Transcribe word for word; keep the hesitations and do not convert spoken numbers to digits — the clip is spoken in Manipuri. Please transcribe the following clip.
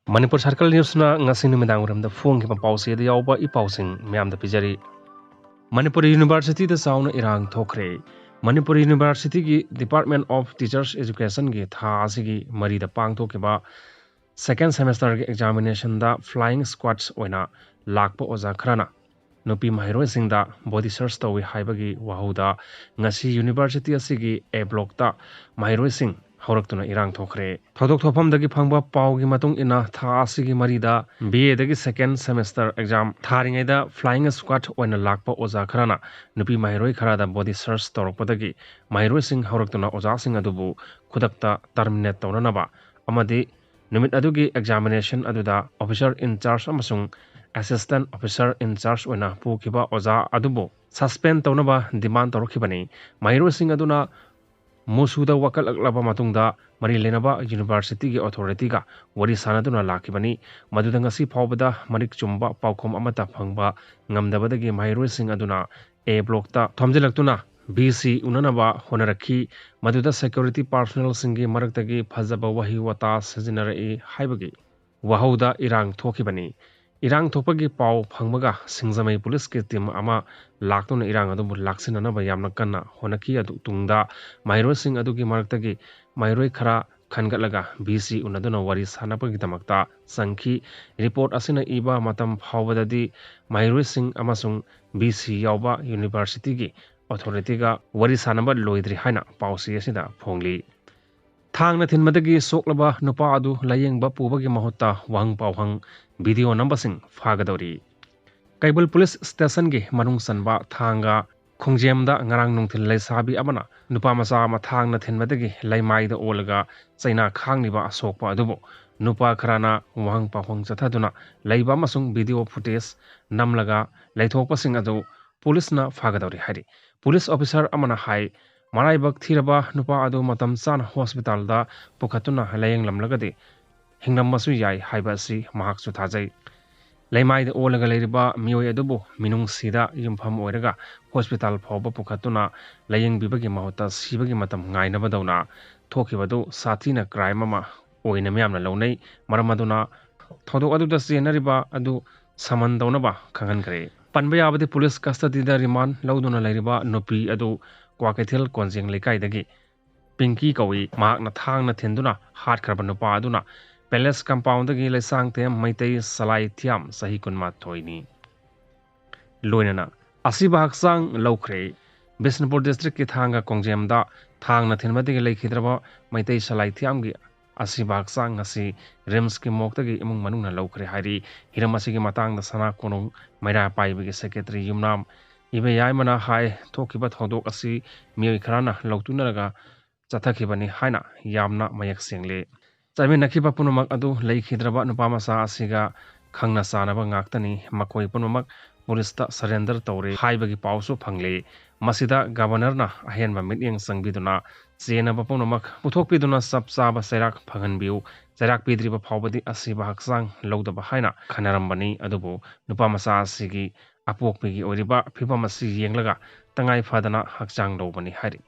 ꯃꯅꯤꯄꯨꯔ ꯁꯔꯀꯜ ꯅ꯭ꯌꯨꯁꯅ ꯉꯁꯤ ꯅꯨꯃꯤꯗꯥꯡ ꯋꯥꯏꯔꯝꯗ ꯐꯣꯡꯈꯤꯕ ꯄꯥꯎꯆꯦꯗ ꯌꯥꯎꯕ ꯏ ꯄꯥꯎꯁꯤꯡ ꯃꯌꯥꯝꯗ ꯄꯤꯖꯔꯤ꯫ ꯃꯅꯤꯄꯨꯔ ꯌꯨꯅꯤꯚꯔꯁꯤꯇꯤꯗ ꯆꯥꯎꯅ ꯏꯔꯥꯡ ꯊꯣꯛꯈ꯭ꯔꯦ꯫ ꯃꯅꯤꯄꯨꯔ ꯌꯨꯅꯤꯚꯔꯁꯤꯇꯤꯒꯤ Department of Teachers Educationꯒꯤ ꯊꯥ ꯑꯁꯤꯒꯤ ꯃꯔꯤꯗ ꯄꯥꯡꯊꯣꯛꯈꯤꯕ second semesterꯒꯤ examinationꯗ flying squads ꯑꯣꯏꯅ ꯂꯥꯛꯄ ꯑꯣꯖꯥ ꯈꯔꯅ ꯅꯨꯄꯤ ꯃꯍꯩꯔꯣꯏꯁꯤꯡꯗ body search ꯇꯧꯏ ꯍꯥꯏꯕꯒꯤ ꯋꯥꯍꯧꯗ ꯉꯁꯤ ꯌꯨꯅꯤꯚꯔꯁꯤꯇꯤ ꯑꯁꯤꯒꯤ A blockꯇ ꯃꯍꯩꯔꯣꯏꯁꯤꯡ ꯍꯧꯔꯛꯇꯨꯅ ꯏꯔꯥꯡ ꯊꯣꯛꯈ꯭ꯔꯦ꯫ ꯊꯧꯗꯣꯛ ꯊꯣꯛꯐꯝꯗꯒꯤ ꯐꯪꯕ ꯄꯥꯎꯒꯤ ꯃꯇꯨꯡ ꯏꯟꯅ, ꯊꯥ ꯑꯁꯤꯒꯤ ꯃꯔꯤꯗ B Aꯗꯒꯤ second semester exam ꯊꯥꯔꯤꯉꯩꯗ flying squad ꯑꯣꯏꯅ ꯂꯥꯛꯄ ꯑꯣꯖꯥ ꯈꯔꯅ ꯅꯨꯄꯤ ꯃꯍꯩꯔꯣꯏ ꯈꯔꯗ body search ꯇꯧꯔꯛꯄꯗꯒꯤ ꯃꯍꯩꯔꯣꯏꯁꯤꯡ ꯍꯧꯔꯛꯇꯨꯅ ꯑꯣꯖꯥꯁꯤꯡ ꯑꯗꯨꯕꯨ ꯈꯨꯗꯛꯇ terminate ꯇꯧꯅꯅꯕ ꯑꯃꯗꯤ ꯅꯨꯃꯤꯠ ꯑꯗꯨꯒꯤ examination ꯑꯗꯨꯗ officer in charge ꯑꯃꯁꯨꯡ assistant officer in charge ꯑꯣꯏꯅ ꯄꯨꯈꯤꯕ ꯑꯣꯖꯥ ꯑꯗꯨꯕꯨ suspend ꯇꯧꯅꯕ demand ꯇꯧꯔꯛꯈꯤꯕꯅꯤ꯫ ꯃꯍꯩꯔꯣꯏꯁꯤꯡ ꯑꯗꯨꯅ ꯃꯨꯁꯨꯗ ꯋꯥꯀꯠꯂꯛꯂꯕ ꯃꯇꯨꯡꯗ ꯃꯔꯤ ꯂꯩꯅꯕ ꯌꯨꯅꯤꯚꯔꯁꯤꯇꯤꯒꯤ authorityꯒ ꯋꯥꯔꯤ ꯁꯥꯟꯅꯗꯨꯅ ꯂꯥꯛꯈꯤꯕꯅꯤ꯫ ꯃꯗꯨꯗ ꯉꯁꯤ ꯐꯥꯎꯕꯗ ꯃꯔꯤꯛ ꯆꯨꯝꯕ ꯄꯥꯎꯈꯨꯝ ꯑꯃꯠꯇ ꯐꯪꯕ ꯉꯝꯗꯕꯗꯒꯤ ꯃꯍꯩꯔꯣꯏꯁꯤꯡ ꯑꯗꯨꯅ A blockꯇ ꯊꯣꯝꯖꯤꯜꯂꯛꯇꯨꯅ VC ꯎꯅꯅꯕ ꯍꯣꯠꯅꯔꯛꯈꯤ꯫ ꯃꯗꯨꯗ security personnelꯁꯤꯡꯒꯤ ꯃꯔꯛꯇꯒꯤ ꯐꯖꯕ ꯋꯥꯍꯩ ꯋꯥꯇꯥ ꯁꯤꯖꯤꯟꯅꯔꯛꯏ ꯍꯥꯏꯕꯒꯤ ꯋꯥꯍꯧꯗ ꯏꯔꯥꯡ ꯊꯣꯛꯈꯤꯕꯅꯤ꯫ ꯏꯔꯥꯡ ꯊꯣꯛꯄꯒꯤ ꯄꯥꯎ ꯐꯪꯕꯒ ꯁꯤꯡꯖꯃꯩ ꯄꯨꯂꯤꯁꯀꯤ team ꯑꯃ ꯂꯥꯛꯇꯨꯅ ꯏꯔꯥꯡ ꯑꯗꯨꯕꯨ ꯂꯥꯛꯁꯤꯟꯅꯅꯕ ꯌꯥꯝꯅ ꯀꯟꯅ ꯍꯣꯠꯅꯈꯤ꯫ ꯑꯗꯨ ꯇꯨꯡꯗ ꯃꯍꯩꯔꯣꯏꯁꯤꯡ ꯑꯗꯨꯒꯤ ꯃꯔꯛꯇꯒꯤ ꯃꯍꯩꯔꯣꯏ ꯈꯔ ꯈꯟꯒꯠꯂꯒ VC ꯎꯅꯗꯨꯅ ꯋꯥꯔꯤ ꯁꯥꯟꯅꯕꯒꯤꯗꯃꯛꯇ ꯆꯪꯈꯤ꯫ Report ꯑꯁꯤꯅ ꯏꯕ ꯃꯇꯝ ꯐꯥꯎꯕꯗꯗꯤ ꯃꯍꯩꯔꯣꯏꯁꯤꯡ ꯑꯃꯁꯨꯡ VC ꯌꯥꯎꯕ ꯌꯨꯅꯤꯚꯔꯁꯤꯇꯤꯒꯤ authorityꯒ ꯋꯥꯔꯤ ꯁꯥꯟꯅꯕ ꯂꯣꯏꯗ꯭ꯔꯤ ꯍꯥꯏꯅ ꯄꯥꯎꯆꯦ ꯑꯁꯤꯗ ꯐꯣꯡꯂꯤ꯫ ꯊꯥꯡꯅ ꯊꯤꯟꯕꯗꯒꯤ ꯁꯣꯛꯂꯕ ꯅꯨꯄꯥ ꯑꯗꯨ ꯂꯥꯌꯦꯡꯕ ꯄꯨꯕꯒꯤ ꯃꯍꯨꯠꯇ ꯋꯥꯍꯪ ꯄꯥꯎꯍꯪ video ꯅꯝꯕꯁꯤꯡ ꯐꯥꯒꯗꯧꯔꯤ꯫ ꯀꯩꯕꯨꯜ ꯄꯨꯂꯤꯁ ꯁ꯭ꯇꯦꯁꯟꯒꯤ ꯃꯅꯨꯡ ꯆꯟꯕ ꯊꯥꯡꯒ ꯈꯣꯡꯖꯦꯝꯗ ꯉꯔꯥꯡ ꯅꯨꯡꯊꯤꯜ ꯂꯩꯁꯥꯕꯤ ꯑꯃꯅ ꯅꯨꯄꯥ ꯃꯆꯥ ꯑꯃ ꯊꯥꯡꯅ ꯊꯤꯟꯕꯗꯒꯤ ꯂꯩꯃꯥꯏꯗ ꯑꯣꯜꯂꯒ ꯆꯩꯅꯥ ꯈꯥꯡꯂꯤꯕ ꯑꯁꯣꯛꯄ ꯑꯗꯨꯕꯨ ꯅꯨꯄꯥ ꯈꯔꯅ ꯋꯥꯍꯪ ꯄꯥꯎꯍꯪ ꯆꯠꯊꯗꯨꯅ ꯂꯩꯕ ꯑꯃꯁꯨꯡ video footage ꯅꯝꯂꯒ ꯂꯩꯊꯣꯛꯄꯁꯤꯡ ꯑꯗꯨ ꯄꯨꯂꯤꯁꯅ ꯐꯥꯒꯗꯧꯔꯤ ꯍꯥꯏꯔꯤ꯫ ꯄꯨꯂꯤꯁ officer ꯑꯃꯅ ꯍꯥꯏ, ꯃꯔꯥꯏꯕꯛ ꯊꯤꯔꯕ ꯅꯨꯄꯥ ꯑꯗꯨ ꯃꯇꯝ ꯆꯥꯅ ꯍꯣꯁꯄꯤꯇꯥꯜꯗ ꯄꯨꯈꯠꯇꯨꯅ ꯂꯥꯌꯦꯡꯂꯝꯂꯒꯗꯤ ꯍꯤꯡꯂꯝꯕꯁꯨ ꯌꯥꯏ ꯍꯥꯏꯕ ꯑꯁꯤ ꯃꯍꯥꯛꯁꯨ ꯊꯥꯖꯩ꯫ ꯂꯩꯃꯥꯏꯗ ꯑꯣꯜꯂꯒ ꯂꯩꯔꯤꯕ ꯃꯤꯑꯣꯏ ꯑꯗꯨꯕꯨ ꯃꯤꯅꯨꯡꯁꯤꯗ ꯌꯨꯝꯐꯝ ꯑꯣꯏꯔꯒ ꯍꯣꯁꯄꯤꯇꯥꯜ ꯐꯥꯎꯕ ꯄꯨꯈꯠꯇꯨꯅ ꯂꯥꯌꯦꯡꯕꯤꯕꯒꯤ ꯃꯍꯨꯠꯇ ꯁꯤꯕꯒꯤ ꯃꯇꯝ ꯉꯥꯏꯅꯕꯗꯧꯅ ꯊꯣꯛꯈꯤꯕꯗꯨ ꯁꯥꯊꯤꯅ crime ꯑꯃ ꯑꯣꯏꯅ ꯃꯤꯌꯥꯝꯅ ꯂꯧꯅꯩ꯫ ꯃꯔꯝ ꯑꯗꯨꯅ ꯊꯧꯗꯣꯛ ꯑꯗꯨꯗ ꯆꯦꯟꯅꯔꯤꯕ ꯑꯗꯨ ꯁꯃꯟ ꯇꯧꯅꯕ ꯈꯪꯍꯟꯈ꯭ꯔꯦ꯫ ꯄꯟꯕ ꯌꯥꯕꯗꯤ, ꯄꯨꯂꯤꯁ ꯀꯁꯇꯗꯤꯗ ꯔꯤꯃꯥꯟ ꯂꯧꯗꯨꯅ ꯂꯩꯔꯤꯕ ꯅꯨꯄꯤ ꯑꯗꯨ ꯀ꯭ꯋꯥꯀꯩꯊꯦꯜ ꯀꯣꯟꯖꯦꯡ ꯂꯩꯀꯥꯏꯗꯒꯤ ꯄꯤꯡꯀꯤ ꯀꯧꯏ꯫ ꯃꯍꯥꯛꯅ ꯊꯥꯡꯅ ꯊꯤꯟꯗꯨꯅ ꯍꯥꯠꯈ꯭ꯔꯕ ꯅꯨꯄꯥ ꯑꯗꯨꯅ ꯄꯦꯂꯦꯁ ꯀꯝꯄꯥꯎꯟꯗꯒꯤ ꯂꯩꯁꯥꯡꯊꯦꯝ ꯃꯩꯇꯩ ꯁꯂꯥꯏ ꯊꯤꯌꯥꯝ, ꯆꯍꯤ ꯀꯨꯟꯃꯥꯊꯣꯏꯅꯤ꯫ ꯂꯣꯏꯅꯅ ꯑꯁꯤꯕ ꯍꯛꯆꯥꯡ ꯂꯧꯈ꯭ꯔꯦ꯫ ꯕꯤꯁꯅꯨꯄꯨꯔ ꯗꯤꯁꯇ꯭ꯔꯤꯛꯀꯤ ꯊꯥꯡꯒ ꯀꯣꯡꯖꯦꯝꯗ ꯊꯥꯡꯅ ꯊꯤꯟꯕꯗꯒꯤ ꯂꯩꯈꯤꯗ꯭ꯔꯕ ꯃꯩꯇꯩ ꯁꯂꯥꯏ ꯊꯤꯌꯥꯝꯒꯤ ꯑꯁꯤꯕ ꯍꯛꯆꯥꯡ ꯉꯁꯤ ꯔꯤꯝꯁꯀꯤ ꯃꯣꯔꯒꯇꯒꯤ ꯏꯃꯨꯡ ꯃꯅꯨꯡꯅ ꯂꯧꯈ꯭ꯔꯦ ꯍꯥꯏꯔꯤ꯫ ꯍꯤꯔꯝ ꯑꯁꯤꯒꯤ ꯃꯇꯥꯡꯗ ꯁꯅꯥ ꯀꯣꯅꯨꯡ ꯃꯩꯔꯥ ꯄꯥꯏꯕꯒꯤ ꯁꯦꯀ꯭ꯔꯦꯇꯔꯤ ꯌꯨꯝꯅꯥꯝ ꯏꯕꯦꯌꯥꯏꯃꯅ ꯍꯥꯏ, ꯊꯣꯛꯈꯤꯕ ꯊꯧꯗꯣꯛ ꯑꯁꯤ ꯃꯤꯑꯣꯏ ꯈꯔꯅ ꯂꯧꯇꯨꯅꯔꯒ ꯆꯠꯊꯈꯤꯕꯅꯤ ꯍꯥꯏꯅ ꯌꯥꯝꯅ ꯃꯌꯦꯛ ꯁꯦꯡꯂꯦ꯫ ꯆꯠꯃꯤꯟꯅꯈꯤꯕ ꯄꯨꯝꯅꯃꯛ ꯑꯗꯨ ꯂꯩꯈꯤꯗ꯭ꯔꯕ ꯅꯨꯄꯥ ꯃꯆꯥ ꯑꯁꯤꯒ ꯈꯪꯅ ꯆꯥꯟꯅꯕ ꯉꯥꯛꯇꯅꯤ꯫ ꯃꯈꯣꯏ ꯄꯨꯝꯅꯃꯛ ꯄꯨꯂꯤꯁꯇ ꯁꯔꯦꯟꯗꯔ ꯇꯧꯔꯦ ꯍꯥꯏꯕꯒꯤ ꯄꯥꯎꯁꯨ ꯐꯪꯂꯦ꯫ ꯃꯁꯤꯗ ꯒꯕꯔꯅꯔꯅ ꯑꯍꯦꯟꯕ ꯃꯤꯠꯌꯦꯡ ꯆꯪꯕꯤꯗꯨꯅ ꯆꯦꯟꯅꯕ ꯄꯨꯝꯅꯃꯛ ꯄꯨꯊꯣꯛꯄꯤꯗꯨꯅ ꯆꯞ ꯆꯥꯕ ꯆꯩꯔꯥꯛ ꯐꯪꯍꯟꯕꯤꯌꯨ꯫ ꯆꯩꯔꯥꯛ ꯄꯤꯗ꯭ꯔꯤꯕ ꯐꯥꯎꯕꯗꯤ ꯑꯁꯤꯕ ꯍꯛꯆꯥꯡ ꯂꯧꯗꯕ ꯍꯥꯏꯅ ꯈꯟꯅꯔꯝꯕꯅꯤ꯫ ꯑꯗꯨꯕꯨ ꯅꯨꯄꯥ ꯃꯆꯥ ꯑꯁꯤꯒꯤ ꯑꯄꯣꯛꯄꯤꯒꯤ ꯑꯣꯏꯔꯤꯕ ꯐꯤꯕꯝ ꯑꯁꯤ ꯌꯦꯡꯂꯒ ꯇꯉꯥꯏ ꯐꯗꯅ ꯍꯛꯆꯥꯡ ꯂꯧꯕꯅꯤ ꯍꯥꯏꯔꯤ꯫